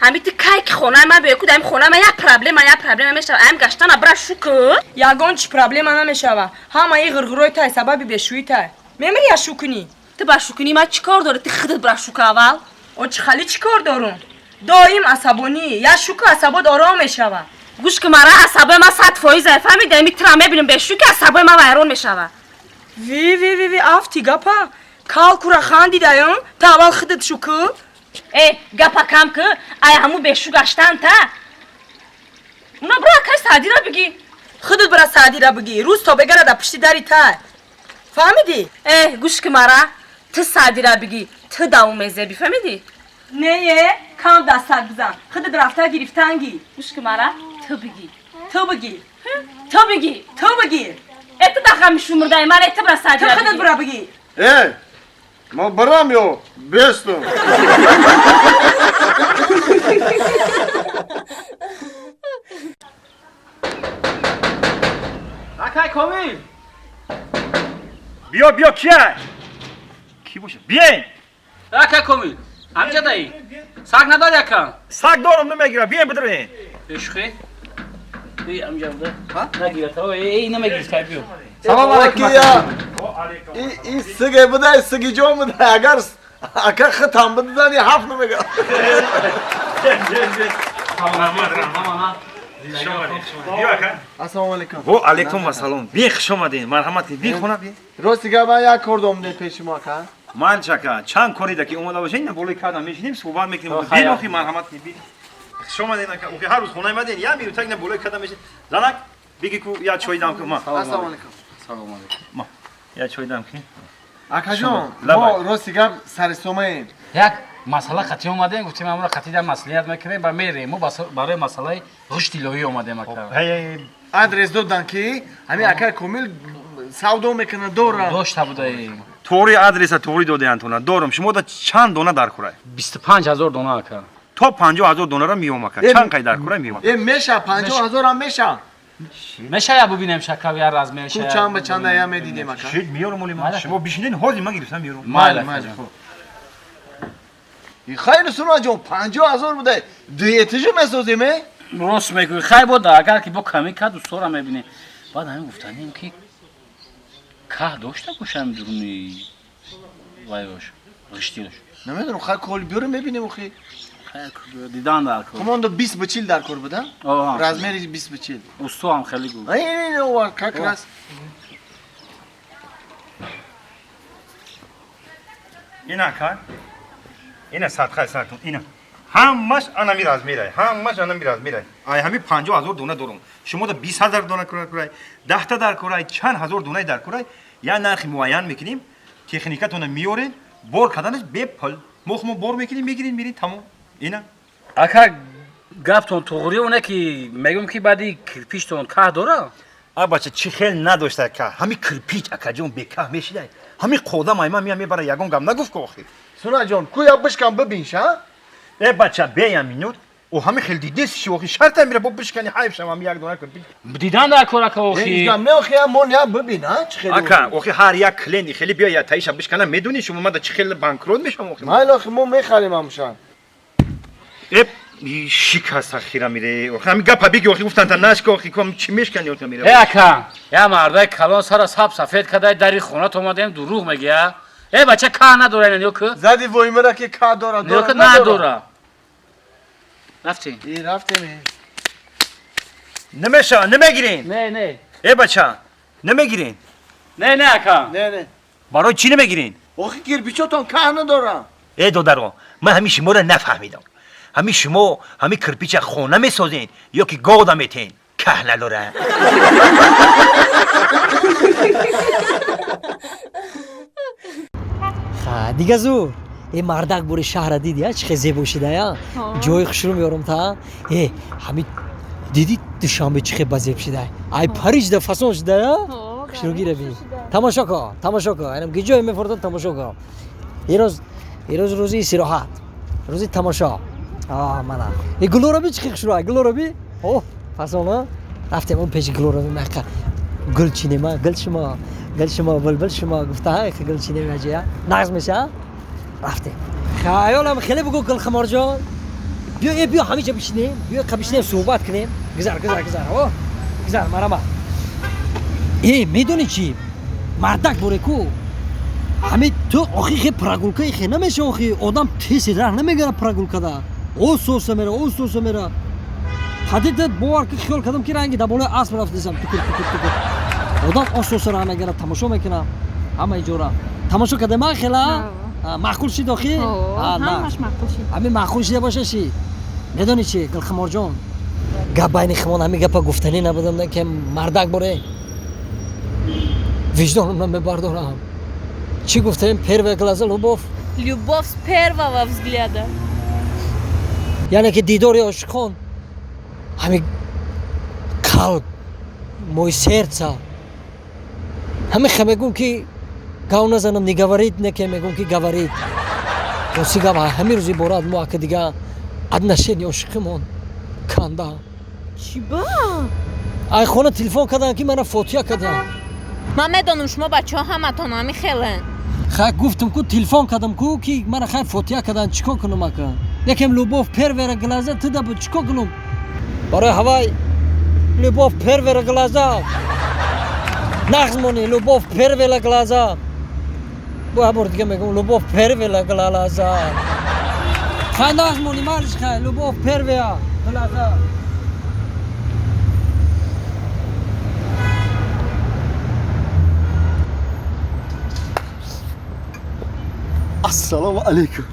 Ҳами ти кай ки хонаи ман биёй ку дар хонаи ман як проблема, як проблема мешава. Аям гаштана бира шу ку. Ягон чи проблема намешава. Ҳамаи ғирғирои тай сабаби бешӯӣ тай. Мемири я шу кунӣ? Ту ба шу кунӣ ман чӣ кор дорӣ? Ту худат бира шу ку аввал. О чӣ хали чӣ кор дорум? Доим асабонӣ. Я шу ку асабот ором мешава. Гӯш ку мара асабои ман 100% ай фаҳмиди? Ами тура мебинам бешӯ ки асабои ман вайрон мешава. Ви ви ви ви афти гапа. Кал кура хандидаём, та аввал худат шу ку. Э, гапа кам ку, ай ҳаму бешу гаштан та. Уна бира акай Саъдира бигӣ. Худат бира Саъдира бигӣ. Рӯз то бегара дар пушти дари тай. Фаҳмидӣ? Э, гӯш ку мара, ту Саъдира бигӣ, ту давом мезебӣ, фаҳмидӣ? Не, кам дастак бизан. Худат рафта гирифтангӣ. Гӯш ку мара, ту бигӣ. Ту бигӣ. Ту бигӣ. Ту бигӣ. Э, ту дахами шумурдаи ман, э, ту бира Ту Саъдира худат бигӣ. бира бигӣ. Э, ма барам ё бестум. Акай Комил! Биё, биё, кия? Ки боша? Биен! Акай Комил! Ҳамҷа даи? Саг надори ака? Саг дорам намегира, биен бидроен. Бешухӣ? Эй, ҳамҷа буда. Нагирад. Ой, эй, намегирифт, ай биё. Салом алейкум. И сиге будай, сиги ҷон будай. Агар ака хитам бидани ҳафт намега. Биё ака. Ассалому алейкум. Во алейкум ассалом. Биен хуш омадин. Марҳамат кунед. Биен хона биен. Рости гап ман як кор дорам пеши мо ака. Ман чака чанд кори ки омада бошед, ина болои кардам мешинем, суҳбат мекунем. Биен охи марҳамат кунед. Биен. Хуш омадин ака. Охи ҳар рӯз хонаи мадин, я миру так ина болои кардам мешин. Занак, биги ку я чой дам ку ма. Ассалому алейкум. Салом алейкум. Ма. Я чой дам ки. Акаҷон, мо рости гап сарисомаем. Як масъала қатъӣ омадем, гуфтем амро қатъӣ дар маслиҳат мекунем ва мерем. Мо барои масъалаи ғишти илоҳӣ омадем ака. Ҳей, Адрес додан ки ҳамин акай Комил савдо мекунад дора. Дошта будаем. Туғри адреса туғри додаян тона. Дорам. Шумо да чанд дона дар курай? 25 000 дона ака. То 50 000 донара миём ака. Чанд қай дар курай миём. Э, меша 50 000 ҳам меша. Меша я бубинем шакав я размер Ку ша. чанд ба чанда я медидем ака. Шид миёрам оли ман. Шумо бишинед, ҳозир ман гирифтам миёрам. Майли, майли, хуб. И хайр Сунаҷон, 50 000 будай. Дуэтижи месозем, э? Рост мегӯӣ. Хай бода, агар ки бо камӣ кард, устора мебинем. Баъд ҳамин гуфтанем ки каҳ дошта бошам дуруни вайош, ғиштиёш. Намедонам, хай кол биёрем мебинем охи. Хай дидан дар кор. Команда 20 ба 40 дар кор буда? Оҳ, Размери 20 ба 40. Усто ҳам хеле гуфт. Ай, ин ин как раз. Ина ака. Ина садқа сартон. Ина. Ҳамаш анами размерай. Ҳамаш анами размерай. Ай ҳами 50 000 дона дорам. Шумо да 20 000 дона курай, 10 та дар курай, чанд ҳазор донаи дар курай, я нархи муайян мекунем, техникатона миёрен, бор карданаш бепул. Мо хумо бор мекунем, мегирем, мерем, тамом. Ина. Ака гаптон туғри оне ки мегӯм ки баъди кирпичтон каҳ дора? А бача чӣ хел надошта ка. Ҳами кирпич акаҷон бекаҳ мешидай. Ҳами қодам ай ман мия мебара ягон гап нагуфт ку охир. Сунаҷон, ку я бишкан бибин ша? Э бача беям минут. О ҳами хел дидеси ши охир шарта мира бо бишкани ҳайф шавам як дона кирпич. Дидан дар кор ака охи. Гап не охи, я мон я бибин, а? Чӣ хел? Ака, охи ҳар як клиенти хеле биё я таиша бишкана медони шумо мада чӣ хел банкрот мешавам охи. Майли охи мо мехарем ҳамша. Э шикаста хира мире. Охи ҳами гапа биги охи гуфтан та нашка охи ком чӣ мешкани охи мире. Э ака, я мардаи калон сара саб сафед кадай дари хонат омадаем дурӯғ мегӯя. Э бача каҳ надора ина ниё ку? Зади воймира ки ка дора, Ниё дора ку надора. Рафтем. И рафтем. э. Намеша, намегирин. Не, не. Э бача, намегирин. Не, не ака. Не, не. Барои чӣ намегирин? Охи кирпичотон каҳ надора. Э додаро, ман ҳами шуморо нафаҳмидам. Ҳами шумо ҳами кирпича хона месозен ё ки года метен? Каҳ надора. Ха, дига зур. Э мардак бури шаҳра диди, а чӣ хел зебо шидая? Ҷои хушрӯ меорам та. Э, ҳами диди Душанбе чӣ хел базеб шидай? Ай Париж да фасон шидая? Хушрӯгира би. Тамошо кун, тамошо кун. Айнам ки ҷое мефурдам тамошо кун. Ирӯз ирӯз рӯзи истироҳат. Рӯзи тамошо. А, мана. Э гулоро би чӣ хел хушрӯ, гулоро би? О, фасон, а? Рафтем он пеши гулоро би мақа. Гул чинема, гул шумо, гул шумо, булбул шумо гуфта, ха, гул чинем аҷия. Нағз меша? Рафтем. Хаёлам хеле бугу Гулхуморҷон. Биё э биё ҳамиҷа бишинем, биё бишинем суҳбат кунем. Гузар, гузар, гузар. О, гузар марама. Э, медонӣ чӣ? Мардак боре ку. Ҳами ту охи хе прогулкаи хе намеша охи. Одам тез раҳ намегара прогулкада. Ососа мера, ососа мера. Ҳадида бовар ки хиёл кардам ки ранги дар болои асп рафтесам. Тукур, тукур, тукур. Одам ососа раҳ мегара, тамошо мекунам. Ҳамаи ҷора. Тамошо карда ман хела? Маъқул шид охи? Ҳамаш маъқул шид. Ҳамин маъқул шида боша шид. Медонӣ чӣ, Гулхуморҷон? Гап байни химон ҳамин гапа гуфтанӣ набудам, ки мардак боре. Виҷдоном намебардорам. Чӣ гуфтем? Первая глаза любовь? Любовь с первого взгляда. Яъне ки дидори ошиқон ҳамин қалб, мой сердца. Ҳамин ха мегӯм ки гав назанам, не говорит, не ки мегӯм ки говорит. Рости гап ҳамин рӯз иборат мо ака дига отношения ошиқимон канда. Чӣ ба? Ай хона телефон кардам ки мана фотиҳа кардам. Ман медонам шумо бачаҳо ҳаматон ҳамин хелен. Хай гуфтам ку телефон кардам ку ки мана хай фотиҳа кардан, чӣ кор кунам ака? Якем любовь первая глаза ту да буд, чӣ кор кунам? Барои ҳавай любовь первая глаза. Нағз мони любовь первая глаза. Бо бор дига мегӯм любовь первая глаза. Хай нағз мони малиш хай любовь первая глаза. Ассалому алайкум.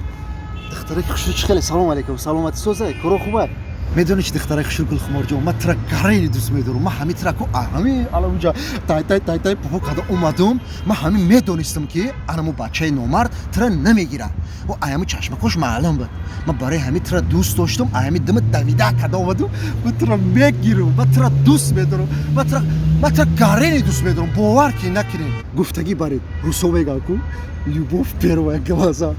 Духтараки хушрӯ чӣ хеле? Салому алайкум. Саломатӣ созай, коро хубай? Медонӣ чи духтараки хушрӯ Гулхуморҷон, ман тра гарайни дӯст медорам. Ман ҳамин траку ҳамин алавуҷа тай тай тай тай попо карда омадум. Ман ҳамин медонистам ки анамо бачаи номард тра намегирад. О аями чашмакош маълум буд. Ман барои ҳамин тра дӯст доштум, аями дима давида карда омадум. Ман тра мегирам, ман тра дӯст медорам. Ман тра гарайни дӯст медорам. Бовар ки накунед. Гуфтагӣ баред. Русо мегӯянд ку любовь первая глаза.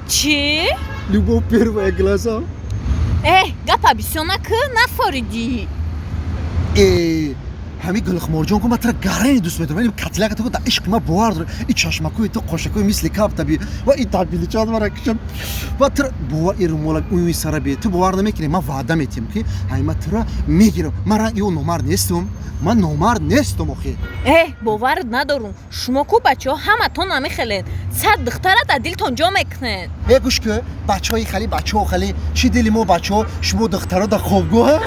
Чӣ? Любовь первая глаза. Гапа бисёр накӣ, нафоридӣ. Ҳамин Гулхуморҷон ку ман тра гарайни дӯст медорам. Ин катлака ту дар ишқи ман бовар дорам. Ин чашмакои ту қошакои мисли каб таби ва ин табиличат мара кишам. Ва тра бовар ин румолак уюи сара би. Ту бовар намекунӣ. Ман ваъда метиҳам ки ҳамин ман тра мегирам. Ман ранги ӯ номард нестум. Ман номард нестум охи. Бовар надорум. Шумо ку бачаҳо ҳаматон намехелед. 100 духтара дар дилтон ҷо мекунед. Гӯш ку, бачаҳои хали, бачаҳо хали, чӣ дили мо бачаҳо, шумо духтаро дар хобгоҳ?